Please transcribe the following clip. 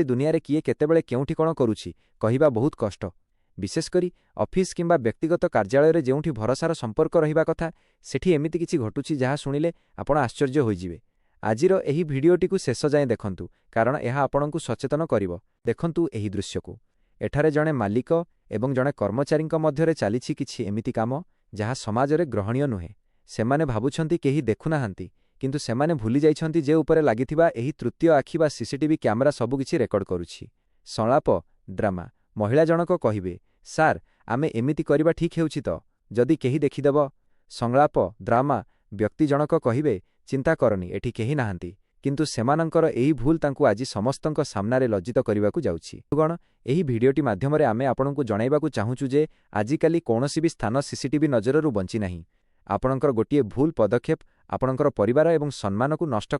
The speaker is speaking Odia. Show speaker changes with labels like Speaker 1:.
Speaker 1: ଦୁନିଆରେ କିଏ କେତେବେଳେ କେଉଁଠି କ'ଣ କରୁଛି, କହିବା ବହୁତ କଷ୍ଟ। ବିଶେଷ କରି ଅଫିସ କିମ୍ବା ବ୍ୟକ୍ତିଗତ କାର୍ଯ୍ୟାଳୟରେ ଯେଉଁଠି ଭରସାର ସମ୍ପର୍କ ରହିବା କଥା, ସେଠି ଏମିତି କିଛି ଘଟୁଛି ଯାହା ଶୁଣିଲେ ଆପଣ ଆଶ୍ଚର୍ଯ୍ୟ ହୋଇଯିବେ। ଆଜିର ଏହି ଭିଡିଓଟିକୁ ଶେଷ ଯାଏଁ ଦେଖନ୍ତୁ, କାରଣ ଏହା ଆପଣଙ୍କୁ ସଚେତନ କରିବ। ଦେଖନ୍ତୁ ଏହି ଦୃଶ୍ୟକୁ। ଏଠାରେ ଜଣେ ମାଲିକ ଏବଂ ଜଣେ କର୍ମଚାରୀଙ୍କ ମଧ୍ୟରେ ଚାଲିଛି କିଛି ଏମିତି କାମ, ଯାହା ସମାଜରେ ଗ୍ରହଣୀୟ ନୁହେଁ। ସେମାନେ ଭାବୁଛନ୍ତି କେହି ଦେଖୁନାହାନ୍ତି, କିନ୍ତୁ ସେମାନେ ଭୁଲି ଯାଇଛନ୍ତି ଯେ ଉପରେ ଲାଗିଥିବା ଏହି ତୃତୀୟ ଆଖି ବା ସିସିଟିଭି କ୍ୟାମେରା ସବୁକିଛି ରେକର୍ଡ କରୁଛି। ସଂଳାପ, ଡ୍ରାମା। ମହିଳା ଜଣକ କହିବେ, "ସାର୍, ଆମେ ଏମିତି କରିବା ଠିକ୍ ହେଉଛି ତ? ଯଦି କେହି ଦେଖିଦେବ?" ସଂଳାପ, ଡ୍ରାମା। ବ୍ୟକ୍ତି ଜଣକ କହିବେ, "ଚିନ୍ତା କରନି, ଏଠି କେହି ନାହାନ୍ତି।" କିନ୍ତୁ ସେମାନଙ୍କର ଏହି ଭୁଲ ତାଙ୍କୁ ଆଜି ସମସ୍ତଙ୍କ ସାମ୍ନାରେ ଲଜ୍ଜିତ କରିବାକୁ ଯାଉଛି। ଗଣ, ଏହି ଭିଡିଓଟି ମାଧ୍ୟମରେ ଆମେ ଆପଣଙ୍କୁ ଜଣାଇବାକୁ ଚାହୁଁଛୁ ଯେ ଆଜିକାଲି କୌଣସି ବି ସ୍ଥାନ ସିସିଟିଭି ନଜରରୁ ବଞ୍ଚିନାହିଁ। ଆପଣଙ୍କର ଗୋଟିଏ ଭୁଲ ପଦକ୍ଷେପ ଆପଣଙ୍କର ପରିବାର ଏବଂ ସମ୍ମାନକୁ ନଷ୍ଟ